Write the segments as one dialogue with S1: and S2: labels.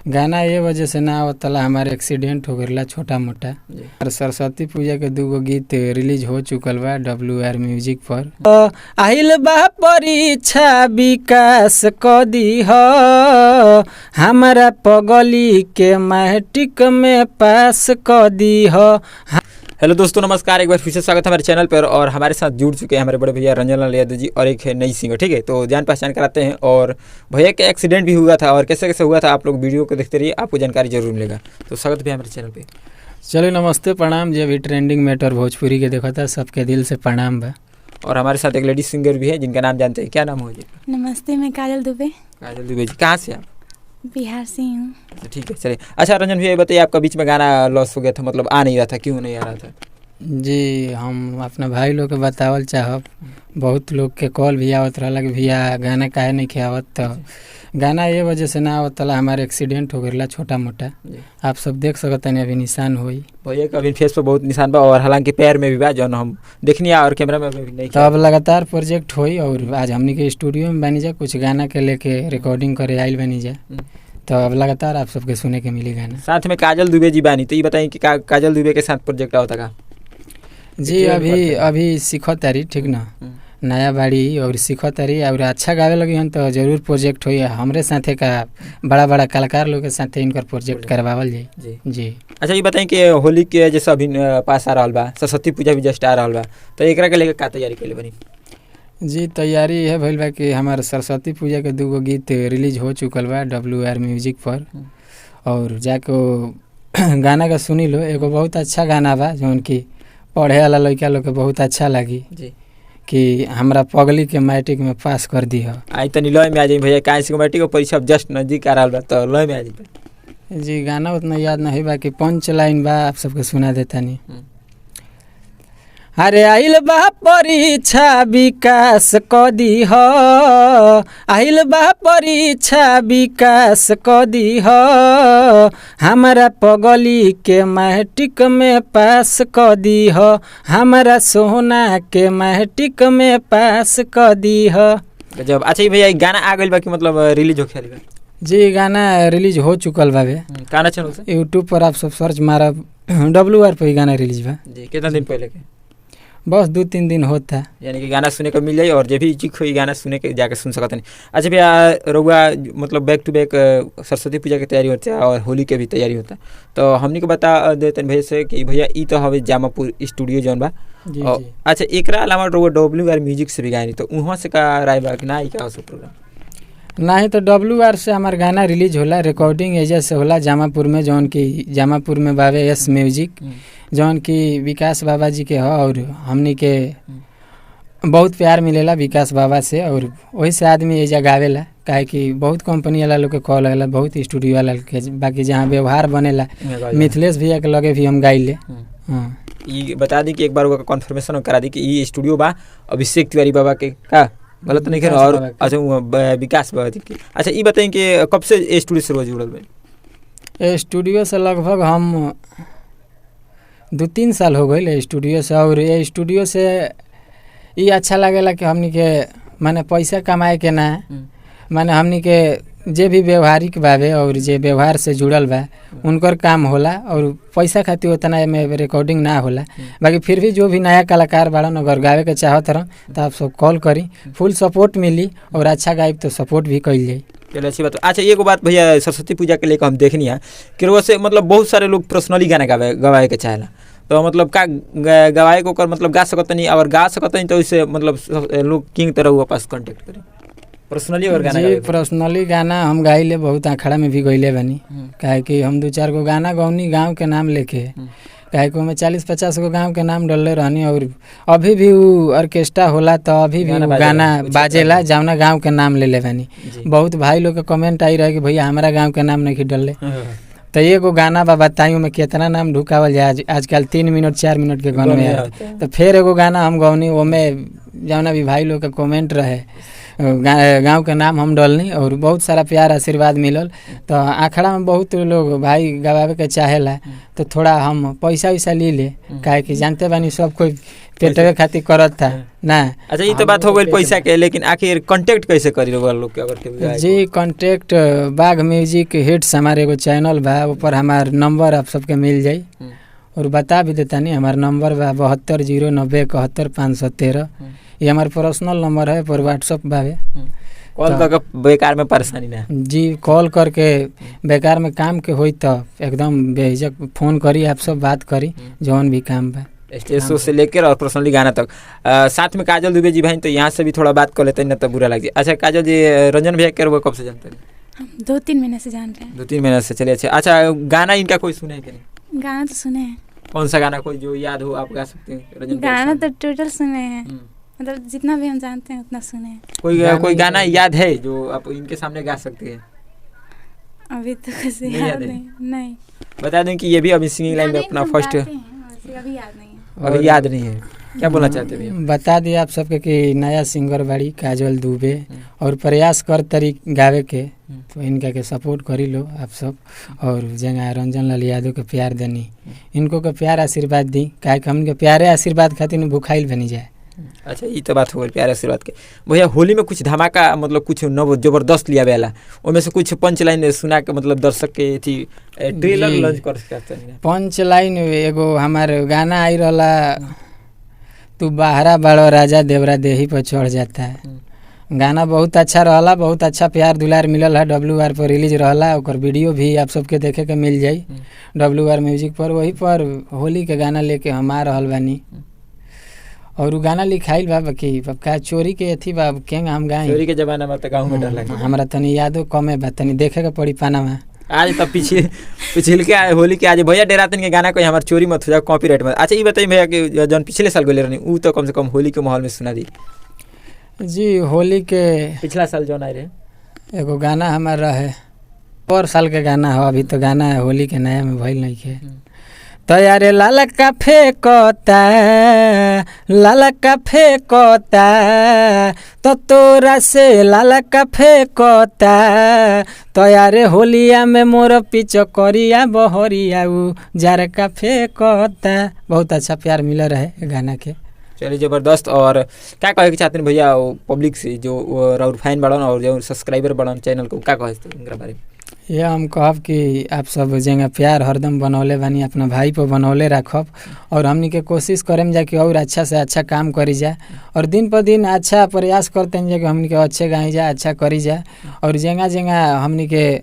S1: गाना ये वजह से ना आवतला, हमारे एक्सीडेंट हो गइला छोटा मोटा। और सरस्वती पूजा के दूगो गीत रिलीज हो चुकल बा डब्ल्यू आर म्यूजिक पर। आइल बा परीक्षा विकास क दीह, हमारा पगली के मैट्रिक में पास क दीह।
S2: हेलो दोस्तों, नमस्कार, एक बार फिर से स्वागत है हमारे चैनल पर और हमारे साथ जुड़ चुके हैं हमारे बड़े भैया रंजन लाल यादव जी और एक है नई सिंगर। ठीक है, तो जान पहचान कराते हैं। और भैया के एक्सीडेंट भी हुआ था और कैसे कैसे हुआ था, आप लोग वीडियो को देखते रहिए, आपको जानकारी जरूर मिलेगा। तो स्वागत भी हमारे चैनल पे।
S1: चलो नमस्ते, प्रणाम। जे भी ट्रेंडिंग मैटर भोजपुरी के देखा था, सबके दिल से प्रणाम बा।
S2: और हमारे साथ एक लेडीज सिंगर भी है जिनका नाम जानते हैं, क्या नाम हो जी?
S3: नमस्ते, मैं काजल दुबे।
S2: काजल दुबे जी, कहाँ से आप?
S3: बिहार से ही हूँ।
S2: अच्छा, ठीक है, चलिए। अच्छा रंजन भैया, ये बताइए, आपका बीच में गाना लॉस हो गया था, मतलब आ नहीं रहा था, क्यों नहीं आ रहा था?
S1: जी, हम अपना भाई लोग के बतावल चाहब, बहुत लोग के कॉल भी आवत रहला कि भैया गाना काहे नहीं आवत। तो गाना ये वजह से ना आवतला, हमारे एक्सीडेंट हो गइला छोटा मोटा। आप सब देख सकत अभी निशान होई।
S2: भैया का अभी फेस पर बहुत निशान बा और हालांकि पैर में भी बा, जौन हम देखनी और कैमरा में अभी नहीं।
S1: तो अब लगातार प्रोजेक्ट होई और आज हमनी के स्टूडियो में बनी जा, कुछ गाना के लेके रिकॉर्डिंग करे आइल बनी जा। तो अब लगातार आप सबके सुने के मिली गाना।
S2: साथ में काजल दुबे जी बानी, तो ये बताइए कि काजल दुबे के साथ प्रोजेक्ट आवता का?
S1: जी, अभी अभी सीखत तारी, ठीक ना, नया बाड़ी और सीखत तारी और अच्छा गावे लगी हन तो जरूर प्रोजेक्ट होई। हमरे साथे का बड़ा बड़ा कलाकार लोग के साथे इनकर प्रोजेक्ट करवावल जाई।
S2: जी।
S1: जी।
S2: अच्छा, ये बताइए कि होली के जैसे अभी पास आ रहा बा, सरस्वती पूजा भी जस्ट आ रहा बा, तो एकरा के लेके का तैयारी कैले बनी?
S1: जी, तैयारी यह भइल बा कि हमार सरस्वती पूजा के दूगो गीत रिलीज हो चुकल बा डब्ल्यू आर म्यूजिक पर और जाके वो गाना का सुनी लो। एगो बहुत अच्छा गाना बा जौन की पढ़े वाला लड़का लोग के बहुत अच्छा लगी कि हमरा पगली के मैट्रिक में पास कर दी।
S2: आई तनी लय में आ जाई भैया, काहे से मैट्रिक के परीक्षा अब जस्ट नजदीक आ रहा बा, तो लय में आ जाई।
S1: जी, गाना उतना याद नहीं बा कि पंच लाइन बा, आप सबके सुना देता नहीं। अरे आइल बा परीक्षा विकास क दीह, आइल बा परीक्षा विकास क दीह, हमारा पगली के मैट्रिक में पास क दीह, हमारा सोना के मैट्रिक में पास क दीह।
S2: गजब। अच्छा ये भैया, ई गाना आ गइल बा कि मतलब रिलीज होखे वाली बा?
S1: जी, गाना रिलीज हो चुकल बावे।
S2: काना चैनल से?
S1: यूट्यूब पर आप सब सर्च मारब, डब्ल्यू आर पर ही गाना रिलीज बा।
S2: जी, कितना दिन पहले के?
S1: बस 2-3 दिन होता।
S2: यानी कि गाना सुने को मिल जाई और जे भी इच्छुक होई गाना सुने के जाके सुन सकत नहीं। अच्छा भैया, रउआ मतलब बैक टू बैक सरस्वती पूजा के तैयारी होता है और होली के भी तैयारी होता है, तो हमनी के बता देते भैया से कि भैया ई तो हवे जामापुर स्टूडियो जौन बा।
S1: जी।
S2: और
S1: जी।
S2: अच्छा, एकरा अलावा रउआ डब्ल्यू आर म्यूजिक से भी गायनी, तो उहाँ से का राय बा कि ना, ई का हो प्रोग्राम?
S1: नाही तो डब्ल्यू आर से हमार गाना रिलीज होला, रिकॉर्डिंग एजा से होला जामापुर में, जौन की जामापुर में बावे एस म्यूजिक, जौन की विकास बाबा जी के ह और हमनी के बहुत प्यार मिलेला विकास बाबा से और वही से आदमी एजा गावेला, काहे कि बहुत कंपनी वाला लोग के कॉल आवेला, बहुत स्टूडियो वाला के, बाकी जहाँ व्यवहार बनेला मिथिलेश भैया के लगे भी हम गाइले। हाँ।
S2: ई बता दी कि एक बार वो कंफर्मेशन करा दी कि ई स्टूडियो बा अभिषेक तिवारी बाबा के, का गलत नहीं खेल?
S1: विकास
S2: और
S1: बाबा के।
S2: अच्छा, वो विकास बाबा जी के। अच्छा, ई बताई कि कब से ए स्टूडियो से रोज जुड़ल बा?
S1: ए स्टूडियो से लगभग हम 2-3 साल हो गए स्टूडियो से। और ये स्टूडियो से ये अच्छा लगेला कि हमनी के माने पैसा कमाए के ना, माने हमनी के जे भी व्यवहारिक बावे और जे व्यवहार से जुड़ल बा उनकर काम होला और पैसा खातिर उतना एमे रिकॉर्डिंग ना होला। बाकी फिर भी जो भी नया कलाकार बाड़न, अगर गावे के चाहत रहन तो आप सब कॉल करी, फुल सपोर्ट मिली और अच्छा गायब तो सपोर्ट भी कइल जाई।
S2: चलो, अच्छी बात। अच्छा, एगो बात भैया, सरस्वती पूजा के लेकर हम देखनी है कि रउआ से मतलब बहुत सारे लोग पर्सनली गाना गावे गवाए के चाहेला, तो मतलब का गवाए को ओकर मतलब गा सकत नहीं और गा सकत नहीं, तो इसे मतलब लोग किंग तरह हुआ पास कांटेक्ट करें पर्सनली अगर गाना
S1: जी।
S2: गावे के?
S1: पर्सनली गाना हम गाइले, बहुत अखाड़ा में भी गइले बानी, काहे कि हम 2-4 गो गाना गौनी गांव के नाम लेके, काहे कि ओमे 40-50 गो गांव के नाम डलले रहनी और अभी भी उ ऑर्केस्ट्रा होला तो अभी भी
S2: गाना
S1: उ
S2: बाजेला,
S1: गाना
S2: उ क्षेत्र
S1: बाजेला
S2: में।
S1: जौना गांव के नाम लेले बानी। बहुत भाई लोग के कमेंट आई रहे कि भैया हमारा गांव के नाम नहीं डलले। तो एगो गाना बा, बताई में कितना नाम ढुकावल जाए? आज आजकल 3 मिनट 4 मिनट के गाना में
S2: गाने
S1: आते। तो फिर एगो गाना हम गौनी, ओमे जौना भी भाई लोग के कमेंट रहे, गांव के नाम हम डलनी और बहुत सारा प्यार आशीर्वाद मिलल। तो आखड़ा में बहुत लोग भाई गवावे के चाहेला, तो थोड़ा हम पैसा वैसा ली ले, काहे कि जानते बानी सब कोई पेटवे खातिर करत था ना।
S2: अच्छा ये तो बात हो गई पैसा के, लेकिन आखिर कांटेक्ट कैसे करी रउआ लोग के अगर केहू गाए
S1: जी कॉन्टेक्ट बाघ म्यूजिक हिट्स हमारे एगो चैनल बा, ऊपर हमार नंबर आप सबके मिल जाई। और बता भी देता नहीं, हमार नंबर बा 72 090 71 513। ये हमार पर्सनल नंबर है, पर व्हाट्सअप बावे।
S2: कॉल करके बेकार में परेशानी ना।
S1: जी कॉल करके बेकार में काम के होई तो एकदम बेहिचक फोन करी, आप सब बात करी जौन भी काम बा।
S2: स्टेज शो से लेकर और पर्सनली गाना तक। साथ में काजल दुबे जी भाई, तो यहाँ से भी थोड़ा बात कर लेते हैं ना तो बुरा लग जाए। अच्छा काजल जी, रंजन भैया के रउआ कब से जानते हैं?
S3: हम 2-3 महीने से जान रहे हैं।
S2: 2-3 महीने से। चलिए अच्छा। अच्छा गाना इनका कोई सुने है कि नहीं?
S3: गाना तो सुने हैं।
S2: कौन सा गाना कोई जो याद हो आप गा सकते हैं रंजन भैया
S3: गाना
S2: के
S3: तो टोटल सुने हैं,
S2: सामने?
S3: मतलब जितना भी हम जानते हैं उतना सुने हैं।
S2: कोई
S1: गाना
S2: कोई
S1: ही
S2: गाना याद है जो आप इनके सामने गा सकते हैं?
S3: अभी तो कुछ
S2: नहीं
S3: याद
S2: याद है?
S3: नहीं। नहीं
S2: बता दें कि ये भी अभी सिंगिंग लाइन में
S3: गाने
S2: अपना
S3: हम
S2: फर्स्ट
S3: गाते हैं, वैसे अभी याद नहीं है।
S2: अभी याद नहीं है। क्या बोलना चाहते हैं भैया?
S1: बता दिया आप सबके कि नया सिंगर बाड़ी काजल दुबे और प्रयास कर तरी गावे के, तो इनका के सपोर्ट करी लो आप सब। और जंगा रंजन लाल यादव के प्यार देनी, इनको के प्यार आशीर्वाद दी, काहे कि हमके प्यारे आशीर्वाद खातिर भूखाइल बनी जाए।
S2: अच्छा ये तो बात हो गई प्यारे आशीर्वाद के। भैया होली में कुछ धमाका मतलब कुछ नव जबरदस्त लिया बेला, ओमे से कुछ पंच लाइन सुना के मतलब दर्शक के थी ट्रेलर
S1: जी।
S2: लॉन्च कर सकते हैं।
S1: पंच लाइन एगो हमार गाना आई रहला, तू बाहरा बड़ो राजा देवरा देही पर चढ़ जाता है। गाना बहुत अच्छा रहला, बहुत अच्छा प्यार दुलार मिलल है। WR पर रिलीज रहला, ओकर वीडियो भी आप सबके देखे के मिल जाई WR music पर। वही पर होली के गाना लेके हम आ रहल बानी और उ गाना लिखाइल बा, बाकी अब का चोरी के अथी बा, अब केंग हम गाई।
S2: चोरी के जमाना में तो गाँव में डर लगे।
S1: हमरा तनी यादो कमे बा, तनी देखे के पड़ी पाना में।
S2: आज तब पीछे पिछल के आए होली के आज भैया डेरातन के गाना कोई हमार चोरी मत हो जाए कॉपीराइट मत। अच्छा ये बताइए भैया कि जौन पिछले साल गोले रहनी उ तो कम से कम होली के माहौल में सुना दी।
S1: जी होली के
S2: पिछला साल जौन आए रहे
S1: एगो गाना हमार रहे, पर साल के गाना हो, अभी तो गाना है होली के नया में भइल नहीं के। तो यारे लाल का फेंकता, लाल का फेंकता, तो तोरा से लाल का फेंकता, तो यारे होलिया में मोर पिचकरिया बहरिया उ जार का फेंकता। बहुत अच्छा प्यार मिला रहे गाना के।
S2: चलिए जबरदस्त। और क्या कहे के चाहते हैं भैया पब्लिक से जो राउर फैन बढ़न और जो सब्सक्राइबर बढ़न चैनल को, क्या कहे इनका बारे में?
S1: यह हम कहब कि आप सब जेंगा प्यार हरदम बनौले बानी, अपना भाई पर बनौले राखब और हमनी के कोशिश करेम जा कि और अच्छा से अच्छा काम करी जा और दिन पर दिन अच्छा प्रयास करते जा कि हमनी के अच्छे गाई जा, अच्छा करी जा। और जेंगा जेंगा हमनी के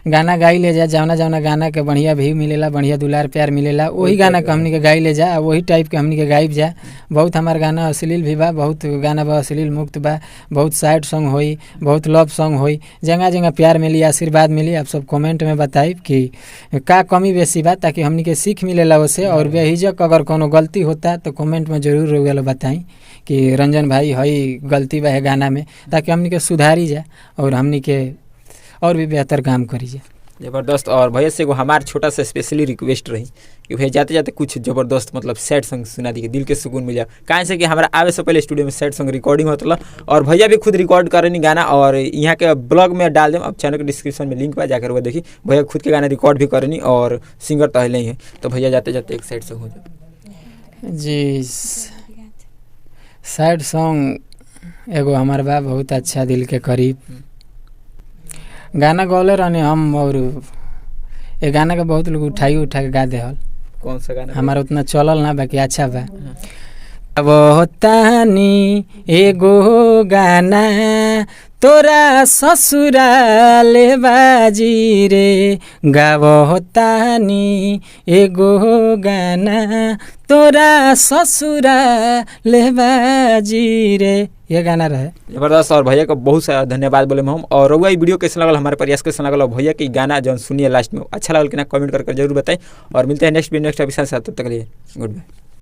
S1: गाना गाई ले जा, जौना जौना गाना के बढ़िया भी मिलेला, बढ़िया दुलार प्यार मिलेला, वही गाना के हमनी के गाई ले जा, वही टाइप के हमनी के गाइब जा। बहुत हमार गाना अश्लील भी बा, बहुत गाना बा अश्लील मुक्त बा, बहुत सैड सॉन्ग होई, बहुत लव सॉन्ग होई। जगह जगह प्यार मिली, आशीर्वाद मिली। आप सब कमेंट में बताइब कि का कमी बेसी बा, ताकि हमनी के सीख मिलेला ओसे। और बेहिजक अगर कोनो गलती होता तो कमेंट में जरूर रउआ बताई कि रंजन भाई हई गलती बा है गाना में, ताकि हमनी के सुधारी जा और हमनी के और भी बेहतर काम करी जा।
S2: जबरदस्त। और भैया से एगो हमार छोटा सा स्पेशली रिक्वेस्ट रही कि भैया जाते जाते कुछ जबरदस्त मतलब सैड सॉन्ग सुना दी, दिल के सुकून मिल जाए। काहे से कि हमारा आवे से पहले स्टूडियो में सैड सॉन्ग रिकॉर्डिंग होता रहा और भैया भी खुद रिकॉर्ड करेनी गाना और यहाँ के ब्लॉग में डाल देम। अब चैनल के डिस्क्रिप्शन में लिंक पर जाकर वो देखी, भैया खुद के गाना रिकॉर्ड भी करेनी और सिंगर तो ही है। तो भैया जाते जाते एक सैड सॉन्ग हो जाए।
S1: जी सैड सॉन्ग एगो हमार बा बहुत अच्छा दिल के करीब गाना गौले रहने हम, और ये गाना के बहुत लोग उठाई उठा के गा देहल।
S2: कौन सा गाना?
S1: हमारा उतना चलल ना, बाकी अच्छा बा। अब तानी एगो गाना तोरा ससुराले बाजी रे, गावो तानी एगो गाना तोरा ससुराले बाजी रे, ये गाना रहे
S2: जबरदस्त। और भैया को बहुत सारा धन्यवाद बोले हम। और रउआ ई वीडियो कैसे लगल, हमारे प्रयास कैसे लगल, और भैया के गाना जौन सुनिए लास्ट में अच्छा लगल कि ना कमेंट करके जरूर बताएं। और मिलते हैं नेक्स्ट वीडियो नेक्स्ट एपिसोड के साथ, तब तक के लिए गुड बाय।